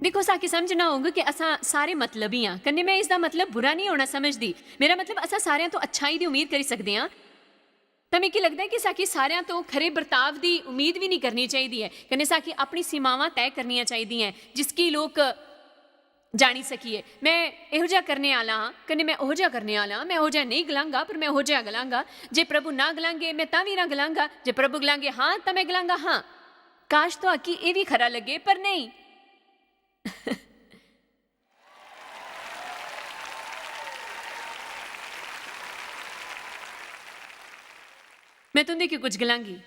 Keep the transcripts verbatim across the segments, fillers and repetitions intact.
दिक्खो, साकी समझना होग कि असां सारे मतलबी आं। कन्नै में इसदा मतलब बुरा निं होना समझदी। मेरा मतलब, असां सारेआं तो अच्छाई दी उम्मीद करी सकदे आं। तां मिगी लगदा ऐ कि साकी सारेआं तो खरे बर्ताव दी उम्मीद बी निं करनी चाहिदी ऐ। कन्नै साकी अपनी सीमावां तय करनियां चाहिदियां ऐ, जिसगी लोक जानी सकिए। में एहो जेहा करने आह्ला आं, कन्नै में ओहो जेहा करने आह्ला आं। में ओहो जेहा नेईं गलांगा, पर में ओहो जेहा गलांगा। जे प्रभु ना गलांगे, में तां बी ना गलांगा। जे प्रभु गलांगे हां, तां में गलांगा हां। काश, तुआकी एह् बी खरा लग्गे, पर नेईं। में तुं'दे की कुछ गलांगी।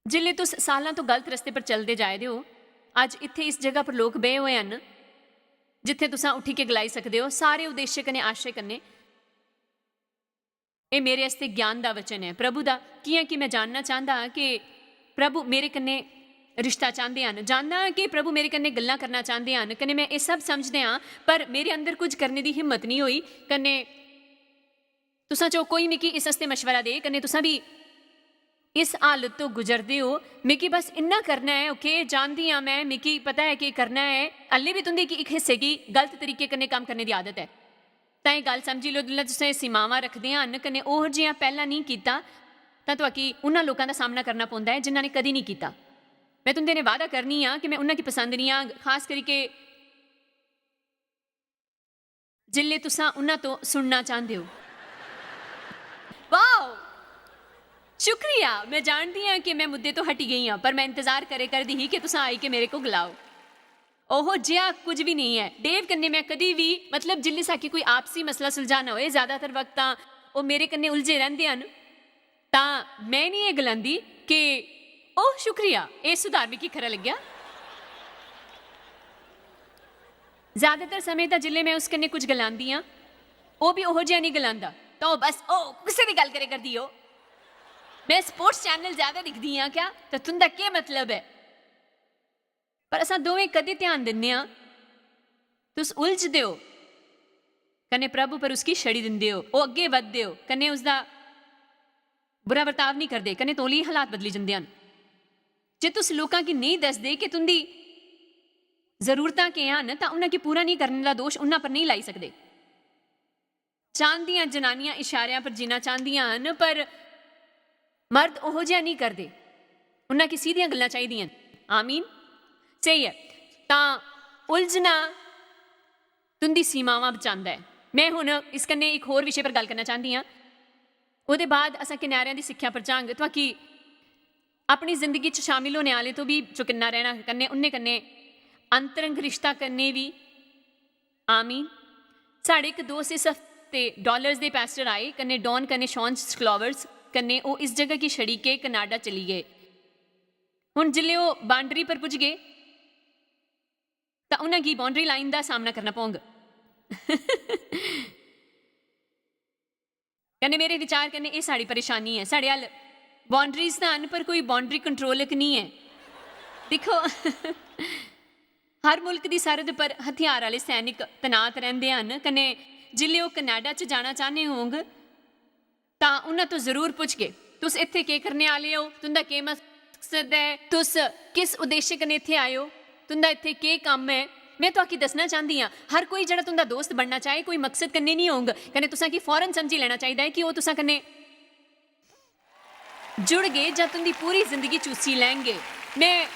जिसलै तुस सालां तो गलत रस्ते पर चलदे जाए दे ओ, अज्ज इत्थै इस जगह पर लोक बेह् होए हन, जित्थै तुसां उट्ठी के गलाई सकदे ओ, सारे उद्देश्य कन्नै, आशय कन्नै, एह् मेरे आस्तै ज्ञान दा वचन ऐ प्रभु दा, कि'यां कि में जानना चांह्दा हा कि प्रभु मेरे कन्नै रिश्ता चांह्दे हन, जानना हा कि प्रभु मेरे कन्नै गल्लां करना चांह्दे हन, कन्नै में एह् सब समझदे आं, पर मेरे अंदर कुछ करने दी हिम्मत निं होई। कन्नै तुसां चो कोई मिगी इस आस्तै मशवरा दे, कन्नै तुसां बी इस हालत तो गुजरदे ओ, मिगी बस इन्ना करना ऐ, ओके, जानदी आं में, मिगी पता ऐ केह् करना ऐ। हल्ले बी तुं'दे की इक हिस्से गी गलत तरीके कन्नै कम्म करने दी आदत ऐ। तां एह् गल्ल समझी लैओ, जिसलै तुसें सीमावां रखदे हन कन्नै ओह् जि'यां पैह्लां नेईं कीता, तां तुआकी उन्हां लोकां दा सामना करना पौंदा ऐ जिन्हां ने कदी नेईं कीता। में तुं'दे ने वादा करनी आं कि में उन्हां गी पसंद निं आंग, खास करियै जिसलै तुसां उन्हां तो सुनना चांह्दे ओ। वाओ! शुक्रिया। में जानदी आं कि में मुद्दे तो हटी गेई आं, पर में इंतजार करे करदी ही कि तुसां आई के मेरे को गलाओ। ओहो जेहा कुछ बी नेईं ऐ। डेव कन्नै में कदी बी, मतलब, जिसलै साकी कोई आपसी मसला सुलझाना होए, ज्यादातर वक्त तां ओह् मेरे कन्नै उलझे रैंह्दे हन, तां में निं एह् गलांदी कि, "ओह्, शुक्रिया, एह् सुधार मिगी खरा लग्गेआ।" ज्यादातर समें तां जिसलै में उस कन्नै कुछ गलांदी आं, ओह् बी ओहो जेहा निं गलांदा, तां ओह् बस, "ओह्, कुसै दी गल्ल करै करदी ओ?" में स्पोर्ट्स चैनल ज्यादा दिखदी आं क्या? तां तुं'दा केह् मतलब ऐ? पर असां दोवें कदें ध्यान दिन्ने आं, तुस उलझदे ओ, कन्नै प्रभु पर उसगी छड़ी दिंदे ओ, ओह् अग्गें बधदे ओ, कन्नै उसदा बुरा बर्ताव निं करदे, कन्नै तौली हालात बदली जंदे हन। जे तुस लोकां गी नेईं दसदे कि तुं'दी जरूरतां केह् हन, तां उन्हां गी पूरा नेईं करने दा दोश उन्हां पर नेईं लाई सकदे। चांह्दियां जनानियां इशारेआं पर जीना चांह्दियां हन, पर मर्द ओहो जेहा नेईं करदे। उन्हां गी सीधियां गल्लां चाहिदियां न। आमीन। स्हेई ऐ। तां उलझना तुं'दी सीमावां बचांदा ऐ। में हुन इस कन्नै इक होर विशे पर गल्ल करना चांह्दी आं। ओह्दे बाद असां किनारेआं दी सिक्खेआ पर जांग। तुआकी अपनी जिंदगी च शामिल होने आह्ले तो बी चौकन्ना रैह्ना, कन्नै उन्ने कन्नै अंतरंग रिश्ता कन्नै बी। आमीन। साढ़े इक दोस्त इस हफ्ते डॉलर्स दे पैस्टर आए, कन्नै डॉन कन्नै शॉन स्क्लॉवर्स, कन्नै ओह् इस जगह गी छड़ी के कनाडा चली गे। हुन जिसलै ओह् बाउंड्री पर पुजगे, तां उ'नें गी बाउंड्री लाइन दा सामना करना पौंग। कन्नै मेरे विचार कन्नै एह् साढ़ी परेशानी ऐ। साढ़े हल बाउंड्रीज तां हन, पर कोई बाउंड्री कंट्रोलक निं ऐ। दिक्खो, हर मुल्क दी सरहद पर हथियार आह्ले सैनिक तैनात रैंह्दे हन, कन्नै जिसलै ओह् कनाडा च जाना चाह्ने होंग, तां उन्हां तो जरूर पुछगे, "तुस इत्थै केह् करने आह्ले ओ? तुं'दा केह् मकसद ऐ? तुस किस उद्देश्य कन्नै इत्थै आए ओ? तुं'दा इत्थै केह् कम्म ऐ?" में तुआकी दस्सना चांह्दी आं, हर कोई जेह्ड़ा तुं'दा दोस्त बनना चाहे, कोई मकसद कन्नै निं होंग, कन्नै तुसें गी फौरन समझी लैना चाहिदा ऐ कि ओह् तुसें कन्नै जुड़गे जां तुं'दी पूरी जिंदगी चूसी लैंगे। में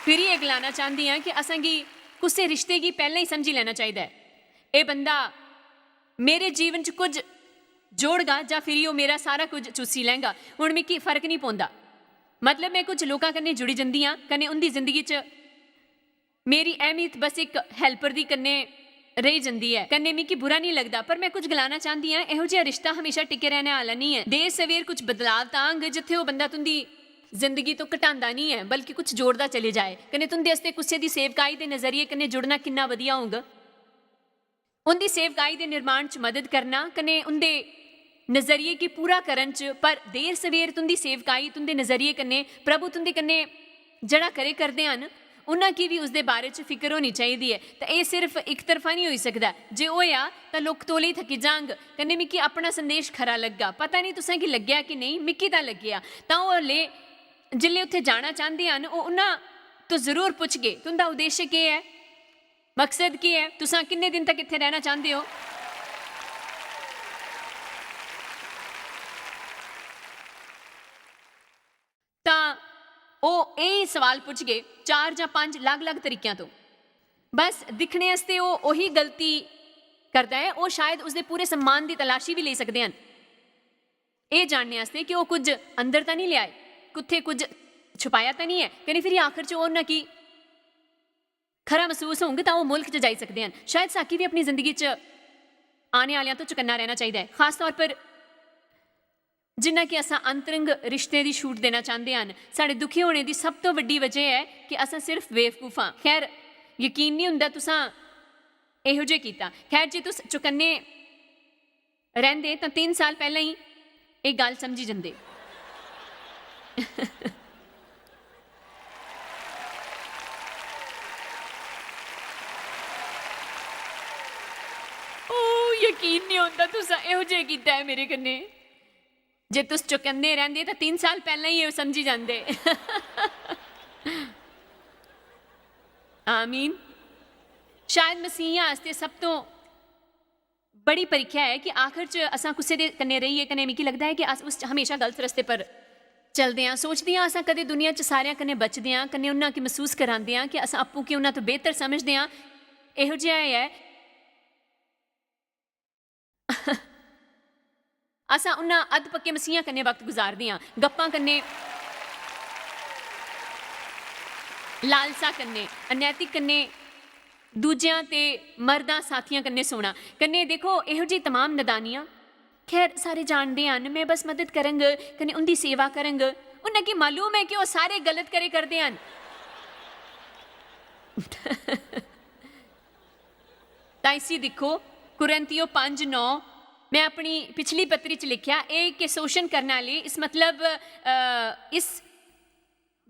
फिरी एह् गलाना चांह्दी आं कि असें गी कुसै रिश्ते गी पैह्लें ही समझी लैना चाहिदा ऐ। एह् बंदा मेरे जीवन च कुछ जोड़गा जां फिरी ओह् मेरा सारा कुछ चूसी लैंगा। हुन मिगी फर्क निं पौंदा। मतलब, में कुछ लोकां कन्नै जुड़ी जंदी आं, कन्नै उं'दी जिंदगी च मेरी अहमियत बस इक हेल्पर दी कन्नै रेही जंदी ऐ। कन्नै मिगी बुरा निं लगदा, पर में कुछ गलाना चांह्दी आं, एहो जेहा रिश्ता म्हेशा टिके रैह्ने आह्ला निं ऐ। देर सवेर कुछ बदलाव तां आंग, जित्थै ओह् बंदा तुं'दी जिंदगी तो घटांदा निं ऐ, बल्कि कुछ जोड़दा चली जाए। कन्नै तुं'दे आस्तै कुसै दी सेवकाई दे नजरिये कन्नै जुड़ना किन्ना बधिया होंग। उं'दी सेवकाई दे निर्माण च मदद करना कन्नै उं'दे नजरिये गी पूरा करन च, पर देर सवेर तुं'दी सेवकाई, तुं'दे नजरिये कन्नै प्रभु तुं'दे कन्नै जेह्ड़ा करे करदे हन, उन्हां गी बी उसदे बारे च फिकर होनी चाहिदी ऐ। ते एह् सिर्फ इक तरफा निं होई सकदा। जे होएआ, तां लोक तौले ही थक्की जांग। कन्नै मिगी अपना संदेश खरा लग्गा। पता निं तुसें गी लग्गेआ कि नेईं, मिगी तां लग्गेआ। तां ओह् हल्ले जिसलै उत्थै जाना चांह्दे हन, ओह् उन्हां तुस जरूर पुच्छगे, "तुं'दा उद्देश्य केह् ऐ? मकसद केह् ऐ? तुसां किन्ने दिन तक इत्थै रैह्ना चांह्दे ओ?" तां ओह् एह् सवाल पुच्छगे चार जां पंज अलग-अलग तरीकेआं तो। बस दिक्खने आस्तै ओह् ओही गलती करदा ऐ, ओह् शायद उसदे पूरे सम्मान दी तलाशी बी लेई सकदे हन, एह् जानने आस्तै कि ओह् कुछ अंदर तां निं लेआए, कुत्थै कुछ छुपाया तां निं ऐ, कन्नै फिरी आखर च ओह् ना कि खरा मसूस होंग तां ओह् मुल्ख च जाई सकदे हन। शायद साकी बी अपनी जिंदगी च आने आह्लेआं तो चकन्ना रैह्ना चाहिदा ऐ, खास तौर पर जिन्ना कि असां अंतरंग रिश्ते दी छूट देना चांह्दे हन। साढ़े दुखी होने दी सब तो बड्डी वजह ऐ कि असां सिर्फ बेवकूफ आं। खैर, यकीन निं हुंदा तुसां एहो जे कीता। खैर, जे तुस चौकन्ने रैंह्दे तां तिन्न साल पैह्लें ही एह् गल्ल समझी जंदे। ओह्, यकीन निं होंदा तुसां एहो जे कीता ऐ मेरे कन्नै। जे तुस चौकन्ने रैंह्दे तां तिन्न साल पैह्लें ही एह् समझी जंदे। आमीन। शायद मसीहियां आस्तै सब तो बड़ी परीक्षा ऐ कि आखर च असां कुसै दे कन्नै रेहियै, कन्नै मिगी लगदा ऐ कि अस उस च हमेशा गलत रस्ते पर चलदे आं। सोचदे आं असां कदें दुनिया च सारेआं कन्नै बचदे आं, कन्नै उन्ना गी मसूस करांदे आं कि असां आपूं गी उन्ना तो बेहतर समझदे आं। एहो जेहा ऐ। असां उन्ना अध पक्के मसीहां कन्नै वक्त गुजारदे आं, गप्पां कन्नै, लालसा कन्नै, अनैतिक कन्नै, दूजेआं ते मर्दां साथियां कन्नै सोना। कन्नै देखो, एहो जेही तमाम नदानियां। खैर, सारे जानदे हन, में बस मदद करंग, कन्नै उं'दी सेवा करंग। उन्ना गी मालूम ऐ कि ओह् सारे गलत करे करदे हन। तां इसी दिक्खो, कुरिन्थियों पंज नौ, में अपनी पिछली पत्री च लिखेआ, एह् कि शोषण करने आह्ले, इस मतलब, अ, इस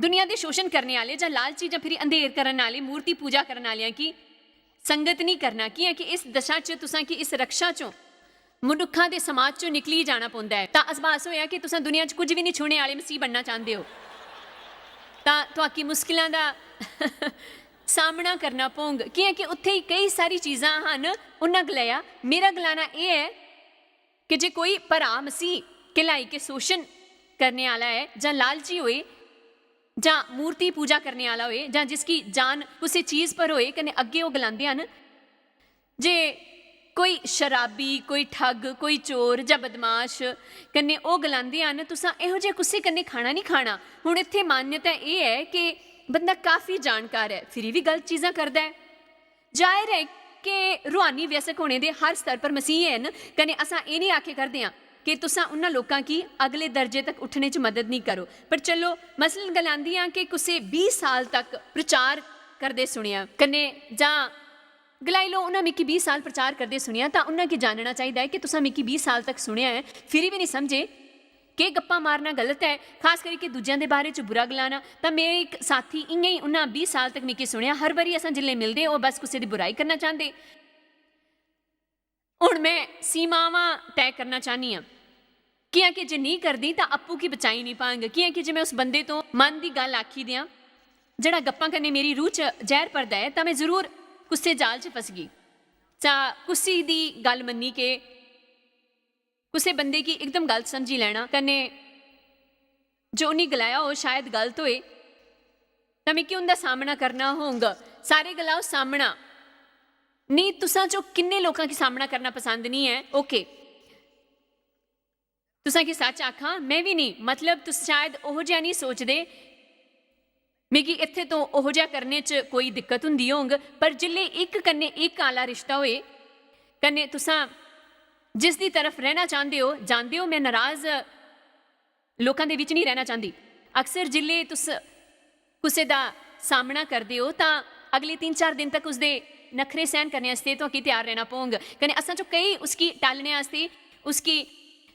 दुनिया दे शोषण करने आह्ले जां लालची जां फिरी अंधेर करन आह्ले, मूर्ति पूजा करन आह्लेआं गी संगत निं करना, कि'यां कि इस दशा च तुसां गी इस रक्षा चों, मनुक्खां दे समाज चों निकली जाना पौंदा ऐ। तां असबास होएआ कि तुसां दुनिया च कुछ बी निं छूह्ने आह्ले मसीह बनना चांह्दे ओ। तां तुआकी मुश्कलां दा सामना करना पौंग, कि'यां कि उत्थै केई सारी चीजां हन। उन्ना गलाया, "मेरा गलाना एह् ऐ कि जे कोई भरा मसीह कहलाई के शोषण करने आह्ला ऐ जां लालची होए जां मूर्ति पूजा करने आह्ला होए जां जिसकी जान कुसै चीज पर होए," कन्नै अग्गें ओह् गलांदे हन, जे कोई शराबी, कोई ठग, कोई चोर जां बदमाश, कन्नै ओह् गलांदे हन, "तुसां एहो जेहा कुसै कन्नै खाना निं खाना।" हुन इत्थै मान्यता एह् ऐ कि बंदा काफी जानकार ऐ, फिरी बी गलत चीजां करदा ऐ। जाहिर ऐ कि रूहानी व्यसक होने दे हर स्तर पर मसीह हैन, कन्नै असां एह् निं आखे करदे आं कि तुसां उन्हां लोकां गी अगले दर्जे तक उट्ठने च मदद निं करो। पर चलो, मसलन गलांदी आं कि कुसै बीह् साल तक प्रचार करदे सुनेआ, कन्नै जां गलाई लैओ, उन्हां मिगी बीह् साल प्रचार करदे सुनेआ, तां उन्हां गी जानना चाहिदा ऐ कि तुसां मिगी बीह् साल तक सुनेआ ऐ, फिरी बी निं समझे। केह् गप्पां मारना गलत ऐ, खास करियै दूजेआं दे बारे च बुरा गलाना? तां मेरे इक साथी इ'यां ही, उन्हां बीह् साल तक मिगी सुनेआ, हर बारी असां जिसलै मिलदे, ओह् बस कुसै दी बुराई करना चांह्दे। हुन में सीमावां तय करना चाह्न्नी आं, कि'यां कि जे नेईं करदी तां अप्पूं गी बचाई निं पांग, कि'यां कि जे में उस बंदे तो मन दी गल्ल आखी देआं, जेह्ड़ा गप्पां कन्नै मेरी रूह च जैह्र भरदा ऐ, तां में जरूर कुसै जाल च फसगी। जां कुसी दी गल्ल मन्नी के कुसै बंदे गी इकदम गलत समझी लैना, कन्नै जो उ'नें गलाया ओह् शायद गलत होए, तां मिगी उं'दा सामना करना होंग। सारे गलाओ, "सामना।" नेईं, तुसां चों किन्ने लोकां गी सामना करना पसंद निं ऐ? ओके, तुसां गी सच्च आखां, में बी निं। मतलब, तुस शायद ओहो जेहा निं सोचदे। मिगी इत्थै तो ओहो जेहा करने च कोई दिक्कत हुंदी होंग, पर जिसलै इक कन्नै इक आह्ला रिश्ता होए, कन्नै तुसां जिस दी तरफ रैह्ना चांह्दे ओ, जानदे ओ, में नराज लोकां दे बिच निं रैह्ना चांह्दी। अक्सर जिसलै तुस कुसै दा सामना करदे ओ, तां अगले तिन्न चार दिन तक उसदे नखरे सैह्न करने आस्तै तुआकी त्यार रैह्ना पौंग। कन्नै असां चों केई उसगी टालने आस्तै, उसगी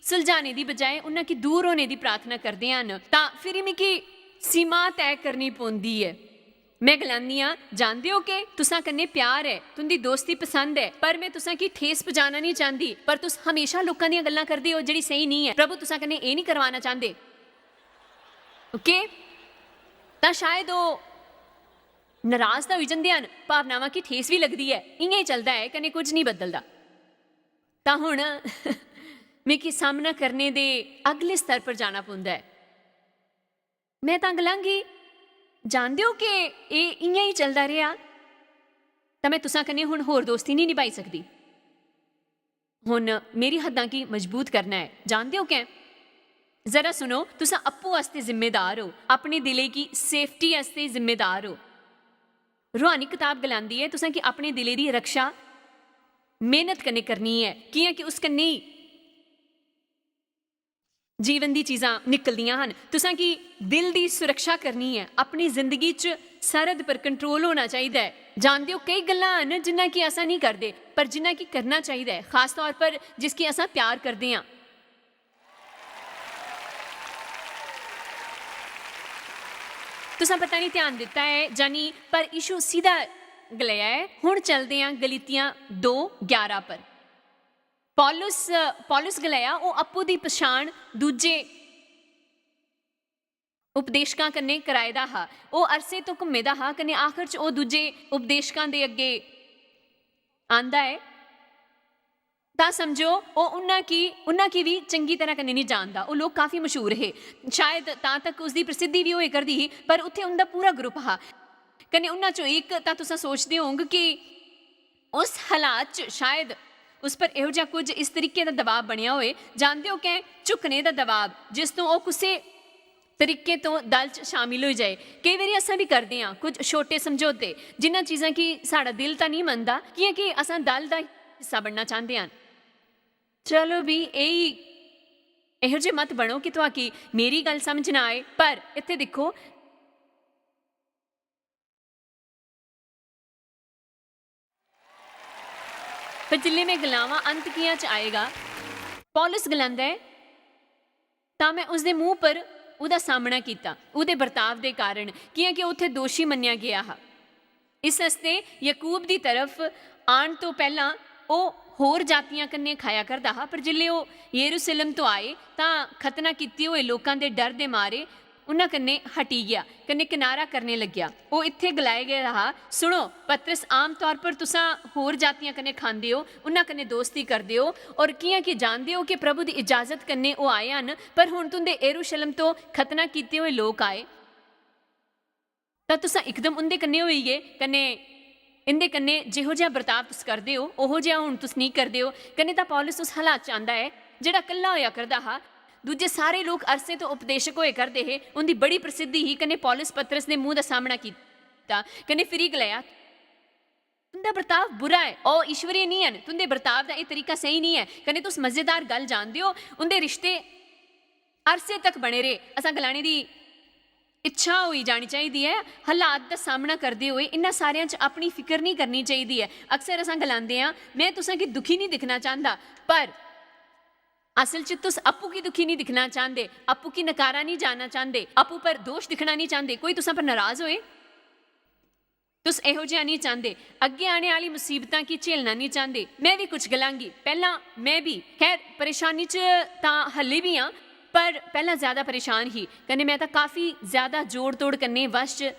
सुलझाने दी बजाए उन्ना गी दूर होने दी प्रार्थना करदे हन, तां फिरी मिगी सीमा तय करनी पौंदी ऐ। में गलान्नी आं, "जानदे ओ के तुसां कन्नै प्यार ऐ, तुं'दी दोस्ती पसंद ऐ, पर में तुसां गी ठेस पजाना निं चांह्दी, पर तुस हमेशा लोकां दियां गल्लां करदे ओ जेह्ड़ी स्हेई निं ऐ। प्रभु तुसां कन्नै एह् निं करवाना चांह्दे।" ओके? तां शायद ओह् नराज तां होई जंदे हन, भावनावां गी ठेस बी लगदी ऐ। इ'यां ही चलदा ऐ, कन्नै कुछ निं बदलदा। तां हुन मिगी सामना करने दे अगले स्तर पर जाना पौंदा ऐ। में तां गलांगी, "जानदे ओ कि एह् इ'यां ही चलदा रेहा, तां में तुसां कन्नै हुन होर दोस्ती निं नभाई सकदी। हुन मेरी हद्दां गी मजबूत करना ऐ।" जानदे ओ कैं? जरा सुनो, तुसां अप्पू आस्तै जिम्मेदार ओ, अपने दिलै गी सेफ्टी आस्तै जिम्मेदार ओ। रूहानी कताब गलांदी ऐ, तुसां गी अपने दिलै दी रक्षा मेहनत कन्नै करनी ऐ, कि'यां कि उस कन्नै ही जीवन दी चीजां निकलदियां हन। तुसां गी दिल दी सुरक्षा करनी ऐ। अपनी जिंदगी च सरहद पर कंट्रोल होना चाहिदा ऐ। जानदे ओ, केई गल्लां हन जिन्ना कि असां निं करदे, पर जिन्ना कि करना चाहिदा ऐ, खास तौर पर जिसगी असां प्यार करदे आं। तुसां पता निं ध्यान दित्ता ऐ जां निं, पर यीशु सिद्धा गलाया ऐ। हुन चलदे आं गलीतियां दो ग्यारह पर। पौलुस, पौलुस गलाया, ओह् अप्पू दी पछाण दूजे उपदेशकां कन्नै कराए दा हा। ओह् अरसें तो घुम्मे दा हा, कन्नै आखर च ओह् दूजे उपदेशकां दे अग्गें आंदा ऐ। तां समझो, ओह् उन्ना की, उन्ना की बी चंगी तरह कन्नै निं जानदा। ओह् लोक काफी मशहूर हे, शायद तां तक उसदी प्रसिद्धि बी होए करदी ही, पर उत्थै उं'दा पूरा ग्रुप हा। कन्नै उन्ना चों इक, तां तुसां सोचदे होंग कि उस हालात च शायद उस पर एहो जिहा कुछ इस तरीके दा दबाव बनेआ होए। जानदे ओ कैं? झुकने दा दबाव, जिस तों ओह् कुसै तरीके तों दल च शामिल होई जाए। केई बारी असां बी करदे आं कुछ छोटे समझौते, जिन्हां चीजां गी साढ़ा दिल तां निं मनदा, कि'यां कि असां दल दा हिस्सा बनना चांह्दे आं। चलो भी, एही, एहो जे मत बनो कि तुआकी मेरी गल्ल समझ ना आए। पर इत्थै दिक्खो, पर जिल्लै में गलावां, अंत कि'यां च आएगा? पौलुस गलांदा ऐ, तां में उसदे मूंह पर ओह्दा सामना कीता, ओह्दे बर्ताव दे कारण, कि'यां कि ओह् उत्थै दोशी मन्नेआ गेआ हा। इस आस्तै याकूब दी तरफ आन तो पैह्लां ओह् होर जातियां कन्नै खाया करदा हा, पर जिसलै ओह् यरूशलेम तो आए, तां खतना कीते होए लोकां दे डर दे मारे उन्हां कन्नै हटी गेआ, कन्नै किनारा करने लग्गेआ। ओह् इत्थै गलाया गेदा हा, "सुनो, पतरस, आम तौर पर तुसां होर जातियां कन्नै खांदे ओ, उन्हां कन्नै दोस्ती करदे ओ, और कि'यां कि जानदे ओ कि प्रभु दी इजाजत कन्नै ओह् आए हन, पर हुन तुंदे यरूशलेम तो खतना कीते होए लोक आए, तां तुसां इकदम उंदे कन्नै होई गे, कन्नै इंदे कन्नै जेहो जिहा बर्ताव तुस करदे ओ, ओहो जिहा हुन तुस नेईं करदे ओ।" कन्नै तां पौलुस उस हालात च आंदा ऐ, जेह्ड़ा कल्ला होया करदा हा। दूजे सारे लोक अरसें तो उपदेशक होए करदे हे, उंदी बड़ी प्रसिद्धि ही, कन्नै पौलुस पतरस दे मूंह दा सामना कीता, कन्नै फिरी गलाया, "तुंदा बर्ताव बुरा ऐ, ओह् ईश्वरीय निं हन, तुंदे बर्ताव दा एह् तरीका स्हेई निं ऐ, कन्नै तुस मजेदार गल्ल जानदे ओ, उंदे रिश्ते अरसे तक बने रेह्।" असां गलाने दी इच्छा होई जानी चाहिदी ऐ, हालात दा सामना करदे होए इन्ना सारेआं च अपनी फिकर निं करनी चाहिदी ऐ। अक्सर असां गलांदे आं, "में तुसां गी दुखी निं दिक्खना चांह्दा," पर असल च तुस आपूं गी दुखी निं दिक्खना चांह्दे, आपूं गी नकारा निं जाना चांह्दे, आपूं पर दोश दिक्खना निं चांह्दे, कोई तुसां पर नाराज होए, तुस एहो जिहा निं चांह्दे, अग्गें आने आह्ली मुसीबतां गी झेलना निं चांह्दे। में बी कुछ गलांगी, पैह्लां में बी, खैर, परेशानी च तां हल्ले बी आं, पर पैह्लां ज्यादा परेशान ही, कन्नै में तां काफी ज्यादा जोड़ तोड़ कन्नै वश च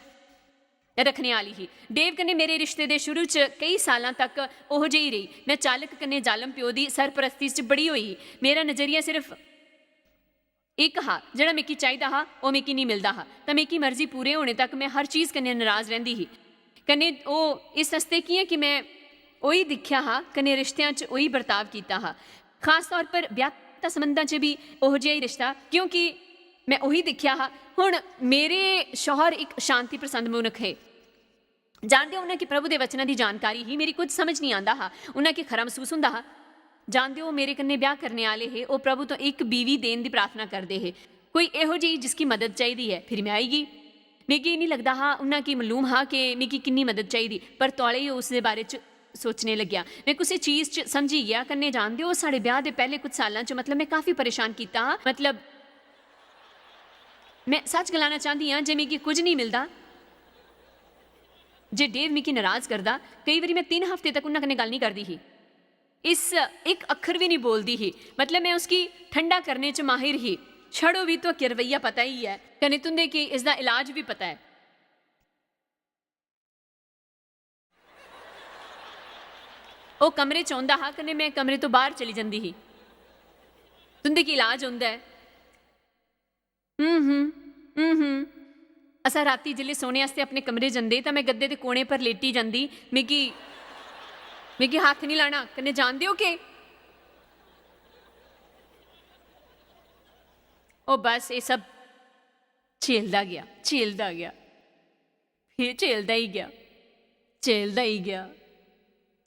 रक्खने आह्ली ही। डेव कन्नै मेरे रिश्ते दे शुरू च केई सालां तक ओहो जेही रेही। में चालक कन्नै जालम प्यो दी सरपरस्ती च बड़ी होई ही। मेरा नजरिया सिर्फ इक हा, जेह्ड़ा मिगी चाहिदा हा, ओह् मिगी निं मिलदा हा, तां मिगी मर्जी पूरे होने तक में हर चीज कन्नै नराज रैंह्दी ही। कन्नै ओह् इस आस्तै कि'यां कि में ओही दिक्खेआ हा, कन्नै रिश्तेआं च ओही बर्ताव कीता हा। खास तौर पर ब्याह्ता संबंधां च बी ओहो जेहा ही रिश्ता, क्योंकि में ओही दिक्खेआ हा। हुन मेरे शौहर इक शांति पसंद मनुक्ख हे। जानदे ओ, उ'नें गी प्रभु दे वचनां दी जानकारी ही, मेरी कुछ समझ निं आंदा हा, उ'नें गी खरा मसूस होंदा हा। जानदे ओ, मेरे कन्नै ब्याह् करने आह्ले हे, ओह् प्रभु तो इक बीवी देन दी प्रार्थना करदे हे, कोई एहो जेही जिसकी मदद चाहिदी ऐ। फिर में आई गेई। मिगी निं लगदा हा उ'नें गी मालूम हा कि मिगी किन्नी मदद चाहिदी, पर तौले गै ओह् उस दे बारे च सोचने लग्गेआ। में कुसै चीज च समझी गेआ। कन्नै जानदे ओ, साढ़े ब्याह् दे पैह्ले कुछ सालां च, मतलब, में काफी परेशान कीता हा। मतलब, में सच गलाना चांह्दी आं जे मिगी कुछ निं मिलदा जे डेव मिगी नराज करदा। केई बारी में तिन्न हफ्ते तक उन्ना कन्नै गल्ल निं करदी ही। इस इक अक्खर बी निं बोलदी ही। मतलब, में उसगी ठंडा करने च माहिर ही। छड़ो बी, तुआकी रवैया पता ही ऐ, कन्नै तुं'दे गी इसदा इलाज बी पता ऐ। ओह् कमरे च औंदा हा, कन्नै में कमरे तो बाह्र चली जंदी ही। तुं'दे की इलाज होंदा ऐ? हम्म, हम्म, हम्म। असां राती जिसलै सोने आस्तै अपने कमरे जंदे, तां में गद्दे दे कोने पर लेटी जंदी। मिगी, मिगी हत्थ निं लाना। कन्नै जानदे ओ केह्? ओह् बस, एह् सब झेलदा गेआ, झेलदा गेआ, फ्ही झेलदा ही गेआ, झेलदा ही गेआ,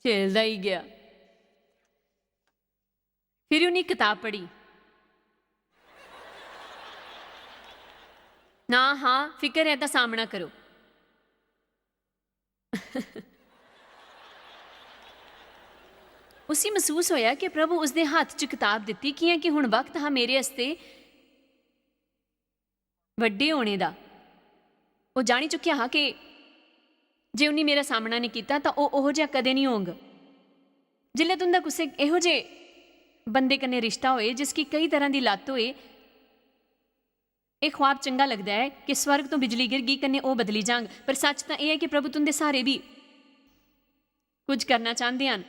झेलदा ही गेआ। फिर उ'नें कताब पढ़ी। ना, हां, फिकर ऐ तां सामना करो। उसी मसूस होया कि प्रभु उसदे हत्थ च कताब दित्ती, कियां कि हुन वक्त हा मेरे आस्तै बड्डे होने दा। ओह् जानी चुकेआ हा कि जे उन्नी मेरा सामना नेईं कीता, तां ओह् ओहो जेहा कदें नेईं होंग। जिसलै तुं'दा कुसै एहो जे बंदे कन्नै रिश्ता होए, जिसगी कई तरह दी लत्त होए, एह् ख्वाब चंगा लगदा ऐ कि स्वर्ग तो बिजली गिरगी, कन्नै ओह् बदली जांग। पर सच्च तां एह् ऐ कि प्रभु तुं'दे स्हारे बी कुछ करना चांह्दे हन।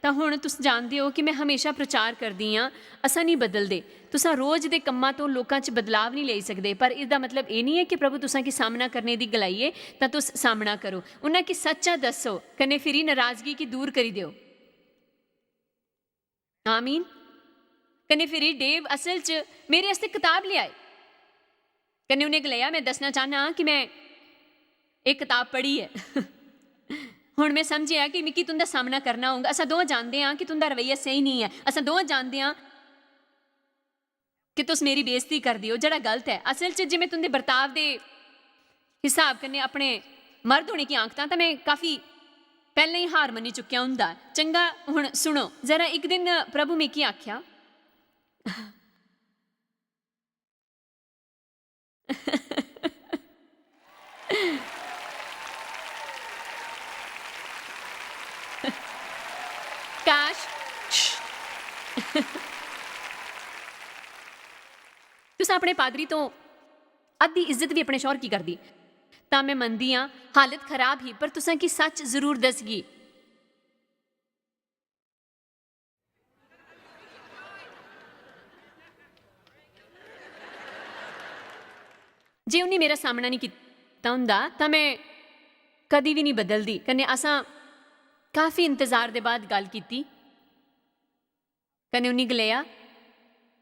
तां हुन तुस जानदे ओ कि में हमेशा प्रचार करदी आं, असां नेईं बदलदे। तुसां रोज दे कम्मां तो लोकां च बदलाव नेईं लेई सकदे, पर इसदा मतलब एह् नेईं ऐ कि प्रभु तुसां गी सामना करने दी गलाई ऐ, तां तुस सामना करो। उन्हां गी सच्चा दस्सो, कन्नै फिरी नाराजगी गी दूर करी देओ। आमीन। कन्नै फिरी डेव असल च मेरे आस्तै कताब लेआए। कन्नै उ'नें गलाया, "में दस्सना चाह्न्नां कि में एह् कताब पढ़ी ऐ।" हुन में समझेआ कि मिगी तुं'दा सामना करना होग। असां दोवां जानदे आं कि तुं'दा रवैया स्हेई नेईं ऐ। असां दोवां जानदे आं कि तुस मेरी बेइज्जती करदे ओ, जेह्ड़ा गलत ऐ। असल च जे में तुं'दे बर्ताव दे हिसाब कन्नै अपने मर्द होने गी आंखतां, तां में काफी पैह्लें ही हार मन्नी चुकेआ होंदा। चंगा, हुन सुनो जरा। इक दिन प्रभु मिगी आखेआ, काश, तुस अपने पादरी तो अद्धी इज्जत भी अपने शौहर की करदी। तां में मनदी आं, हालत खराब ही, पर तुसां की सच जरूर दसगी। जे उन्नी मेरा सामना नेईं कीता होंदा, तां में कदी बी नेईं बदलदी। कन्नै असां काफी इंतजार दे बाद गल्ल कीती। कन्नै उन्नी गलाया,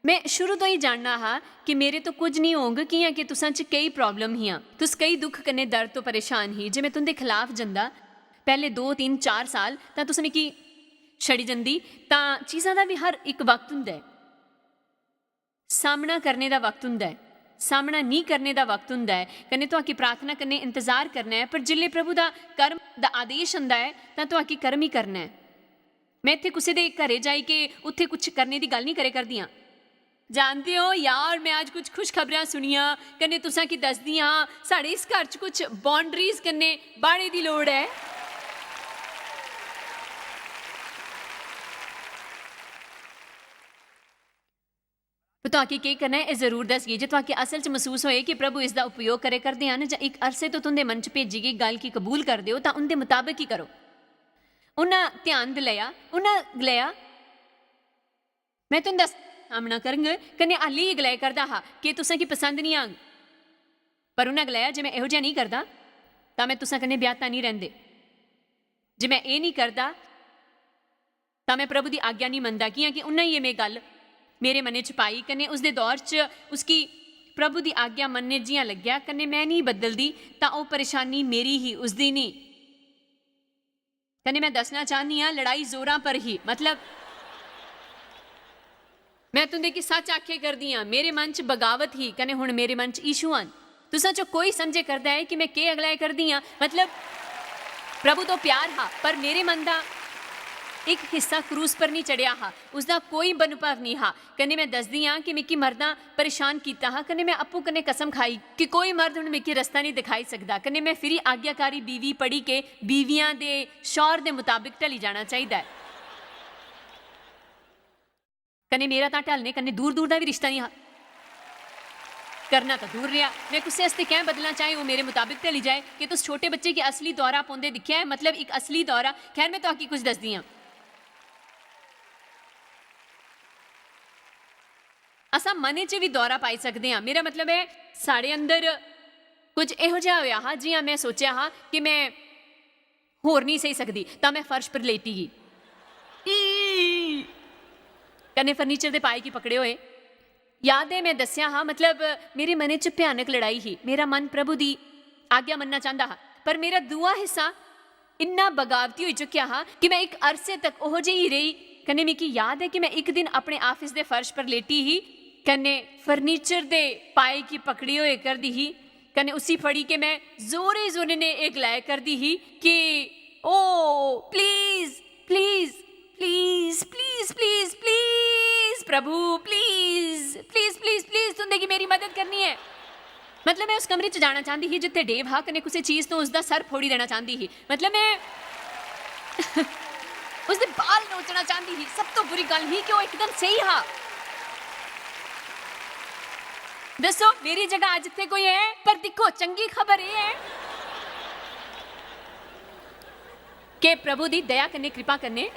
"में शुरू तो ही जानना हा कि मेरे तो कुछ नेईं होंग, कियां कि तुसां च केई problem हियां, तुस केई दुख कन्नै दर्द तो परेशान ही। जे में तुं'दे खलाफ जंदा पैह्ले दो, तिन्न, चार साल, तां तुस मिगी छड़ी जंदी।" तां चीजां दा बी हर इक वक्त हुंदा ऐ। सामना करने दा वक्त हुंदा ऐ, सामना नेईं करने दा वक्त हुंदा ऐ। कन्नै तुआकी प्रार्थना कन्नै इंतजार करना ऐ, पर जिसलै प्रभु दा कर्म दा आदेश आंदा ऐ, तां तुआकी कर्म ही करना ऐ। में इत्थै कुसै दे घरै जाई के उत्थै कुछ करने दी गल्ल नेईं करे करदी आं। जानदे ओ यार, में अज्ज कुछ खुशखबरां सुनियां, कन्नै तुसां की दसदी आं, साढ़े इस घर च कुछ boundaries कन्नै बाड़े दी लोड़ ऐ। पर तुआकी केह् करना ऐ, एह् जरूर दसगी। जे तुआकी असल च मसूस होए कि प्रभु इसदा उपयोग करे करदे हन जां इक अरसे तो तुं'दे मन च भेजी गेई गल्ल गी कबूल करदे ओ, तां उं'दे मताबक ही करो। उन्हां ध्यान दिलाया, उन्हां गलाया, "में तुं'दा सामना करङ," कन्नै हाली एह् गलाया करदा हा कि तुसें गी पसंद निं आंग। पर उन्हां गलाया, "जे में एहो जेहा नेईं करदा, तां में तुसें कन्नै ब्याह्ता नेईं रैंह्दे। जे में एह् नेईं करदा, तां में प्रभु दी आज्ञा नेईं मनदा," कि'यां कि उन्हां ही एह् में गल्ल मेरे मनै च पाई, कन्नै उसदे दौर च उसगी प्रभु दी आज्ञा मनने जि'यां लग्गेआ, कन्नै में नेईं बदलदी, तां ओह् परेशानी मेरी ही, उसदी नेईं। कन्नै में दस्सना चाह्न्नी आं, लड़ाई जोरां पर ही, मतलब, में तुं'दे गी सच्च आखे करदी आं, मेरे मन च बगावत ही, कन्नै हुन मेरे मन च यीशु हन। तुसां चो कोई समझे करदा ऐ कि में केह् अगलाए करदी आं? मतलब, प्रभु तो प्यार हा, पर मेरे मन दा इक हिस्सा क्रूस पर निं चढ़ेआ हा, उसदा कोई बनभव निं हा। कन्नै में दसदी आं कि मिगी मर्दां परेशान कीता हा, कन्नै में अप्पूं कन्नै कसम खाई कि कोई मर्द हुन मिगी रस्ता निं दिखाई सकदा। कन्नै में फिरी आज्ञाकारी बीवी पढ़ी के बीवियां दे शौहर दे मताबक ढली जाना चाहिदा ऐ। कन्नै मेरा तां ढलने कन्नै दूर-दूर दा बी रिश्ता निं हा। करना तां दूर रेहा, में कुसै आस्तै कैं बदलां, चाहे ओह् मेरे मताबक ढली जाए। कि तुस छोटे बच्चे गी असली दौरा पौंदे दिक्खेआ ऐ? मतलब, इक असली दौरा। खैर, में तुआकी कुछ दसदी आं। असां मनै च बी दौरा पाई सकदे आं। मेरा मतलब ऐ, साढ़े अंदर कुछ एहो जेहा होएआ हा, जि'यां में सोचेआ हा कि में होर नेईं सेही सकदी, तां में फर्श पर लेटी गेई। ई! कन्नै फर्नीचर दे पाए गी पकड़े होए। याद ऐ, में दस्सेआ हा, मतलब, मेरे मनै च भयानक लड़ाई ही। मेरा मन प्रभु दी आज्ञा मन्नना चांह्दा हा, पर मेरा दूआ हिस्सा इन्ना बगावती होई चुकेआ हा कि में इक अरसे तक ओहो जेही रेही। कन्नै मिगी याद ऐ कि में इक दिन अपने आफिस दे फर्श पर लेटी ही, कन्नै फर्नीचर दे पाए गी पकड़ी होए करदी ही, कन्नै उसी फड़ी के में जोरे-जोरे ने एह् गलाए करदी ही कि, "ओ, please, please, please, please, please, please, प्रभु, प्लीज, प्लीज, प्लीज, प्लीज, तुं'दे गी मेरी मदद करनी ऐ।" मतलब, में उस कमरे च जाना चांह्दी ही जित्थै डेव हा, कन्नै कुसै चीज तो उसदा सर फोड़ी देना चांह्दी ही। मतलब, में उसदे बाल नोचना चांह्दी ही। सब तो बुरी गल्ल ही कि ओह् इकदम स्हेई हा। दस्सो, मेरी जगह अज्ज इत्थै कोई ऐ? पर दिक्खो, चंगी खबर एह् ऐ कि प्रभु दी दया कन्नै, कृपा कन्नै,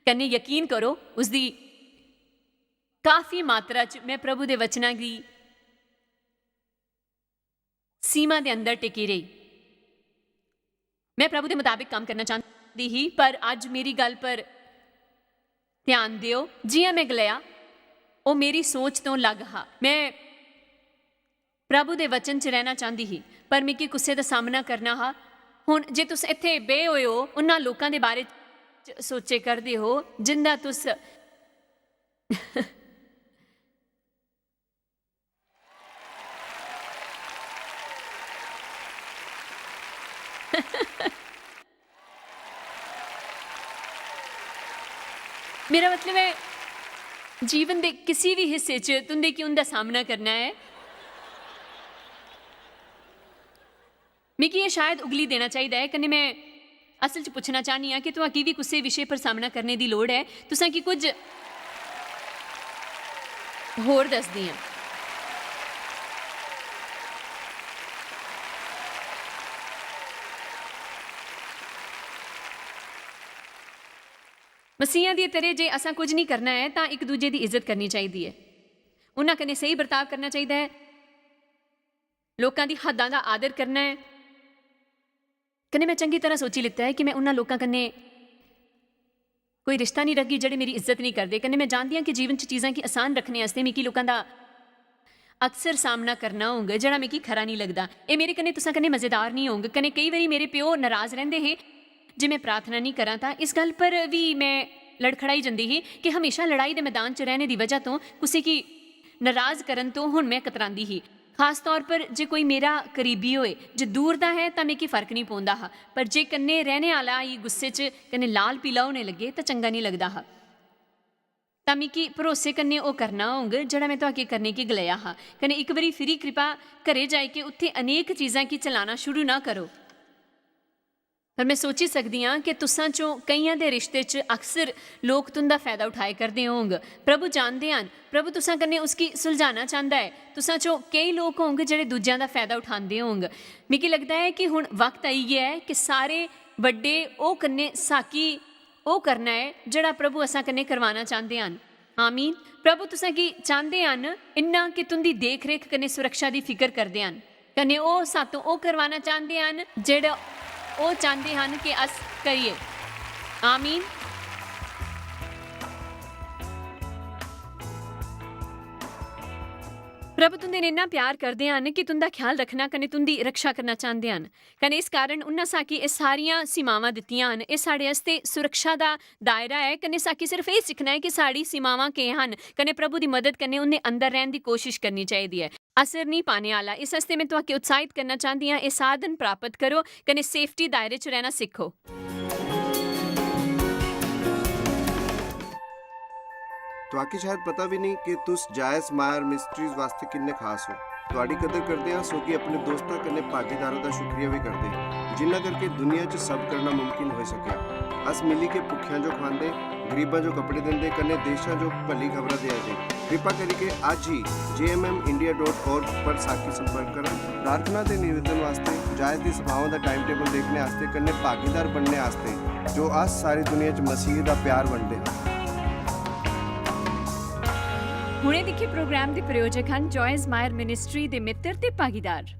कन्नै यकीन करो, उसदी काफी मात्रा च में प्रभु दे वचनां गी सीमा दे अंदर टिकी रेही। में प्रभु दे मताबिक कम्म करना चांह्दी ही, पर अज्ज मेरी गल्ल पर ध्यान देओ। जि'यां में गलाया, ओह् मेरी सोच तो लग हा। में प्रभु दे वचन च रैह्ना चांह्दी ही, पर मिगी गुस्से दा सामना करना हा। हुन जे तुस इत्थै बेह् होए ओ, उन्हां लोकां दे बारे च सोचे करदे हो, जिंदा तुस मेरा मतलब ऐ, जीवन दे किसी भी हिस्से च तुं'दे गी उं'दा सामना करना ऐ। मिगी एह् शायद उगली देना चाहिदा ऐ, कन्नै में असल च पुच्छना चाह्न्नी आं कि तुआं की बी कुसै विशे पर सामना करने दी लोड़ ऐ? तुसां की कुछ होर दसदी आं। मसीहा दी तरह जे असां कुछ नहीं करना ऐ, तां इक दूजे दी इज्जत करनी चाहिदी ऐ। उन्हां कन्नै स्हेई बर्ताव करना चाहिदा ऐ। लोकां दी हद्दां दा आदर करना ऐ। कन्नै में चंगी तरह सोची लित्ता ऐ कि में उन्हां लोकां कन्नै कोई रिश्ता नहीं रखगी जेह्ड़े मेरी इज्जत नहीं करदे। कन्नै में जानदी आं कि जीवन च चीज़ां गी आसान रखने आस्तै मिगी लोकां दा अक्सर सामना करना होंग, जेह्ड़ा मिगी खरा नहीं लगदा। एह् मेरे कन्नै, तुसां कन्नै मज़ेदार नहीं होंग। कन्नै केई बारी मेरे प्यो नराज रैंह्दे हे जे में प्रार्थना नहीं करां तां। इस गल्ल पर बी में लड़खड़ाई जंदी ही कि हमेशा लड़ाई दे मैदान च रैह्ने दी बजह तों कुसै गी नराज करन तों हुन में कतरांदी ही। खास तौर पर जे कोई मेरा करीबी होए, जे दूर दा ऐ तां मिगी फर्क निं पौंदा हा, पर जे कन्नै रैह्ने आह्ला ई गुस्से च कन्नै लाल पीला होने लग्गे तां चंगा निं लगदा हा। तां मिगी भरोसे कन्नै ओह् करना होंग जेह्ड़ा में तुआके करने गी गलाया हा। कन्नै इक बारी फिरी कृपा घरै जाइयै उत्थै अनेक चीजां गी चलाना शुरू ना करो। पर में सोची सकदी आं कि तुसां चों केइयां दे रिश्ते च अक्सर लोक तुं'दा फैदा उठाए करदे होंग। प्रभु जानदे हन, प्रभु तुसां कन्नै उसगी सुलझाना चांह्दा ऐ। तुसां चों केई लोक होंग जेह्ड़े दूजेआं दा फैदा उठांदे होंग। मिगी लगदा ऐ कि हुन वक्त आई गेआ ऐ कि सारे बड्डे ओह् कन्नै साकी ओह् करना ऐ जेह्ड़ा प्रभु असां कन्नै करवाना चांह्दे हन। आमीन। प्रभु तुसें गी चांह्दे हन, इन्ना कि तुं'दी देख-रेख कन्नै सुरक्षा दी फिकर करदे हन। कन्नै ओह् सातों ओह् करवाना चांह्दे हन जेह्ड़ा ओह् चांह्दे हन कि अस करिए। आमीन। प्रभु तुं'दे नै इन्ना प्यार करदे हन कि तुं'दा ख्याल रखना कन्नै तुं'दी रक्षा करना चांह्दे हन। कन्नै इस कारण उन्ना साकी एह् सारियां सीमावां दित्तियां हन। एह् साढ़े आस्तै सुरक्षा दा दायरा ऐ। कन्नै साकी सिर्फ एह् सिक्खना ऐ कि साढ़ी सीमावां केह् हन। कन्नै प्रभु दी मदद कन्नै उं'दे अंदर रैह्न दी कोशिश करनी चाहिदी ऐ। असर निं पाने आह्ला। इस आस्तै में तुआके उत्साहित करना चांह्दी आं, एह् साधन प्राप्त करो कन्नै सेफ्टी दायरे च रैह्ना सिक्खो। तुआके शायद पता बी नेईं कि तुस जायस मायर मिस्ट्रीज वास्तै किन्ने खास ओ। तुआडी कदर करदे आं, सौगी अपने दोस्तां कन्नै भागीदारां दा शुक्रिया बी करदे, जिन्ना करके दुनिया च सब करना मुमकिन होई सकेआ। अस मिली के भुक्खेआं जो खुआंदे, गरीबां जो कपड़े दिंदे, कन्नै देशां जो भली खबरां देआ दे। कृपा करियै अज्ज ही J M M India dot org पर साखी संपर्क करो। प्रार्थना ते निवेदन वास्तै, जायज दी सभावां दा टाइम टेबल देखने आस्तै, कन्नै भागीदार बनने आस्तै, जो अस सारी दुनिया च मसीह दा प्यार बंडदे हां। हुणे दिक्खे प्रोग्राम दे प्रायोजक हन जॉयज मायर मिनिस्ट्री दे मित्र ते भागीदार।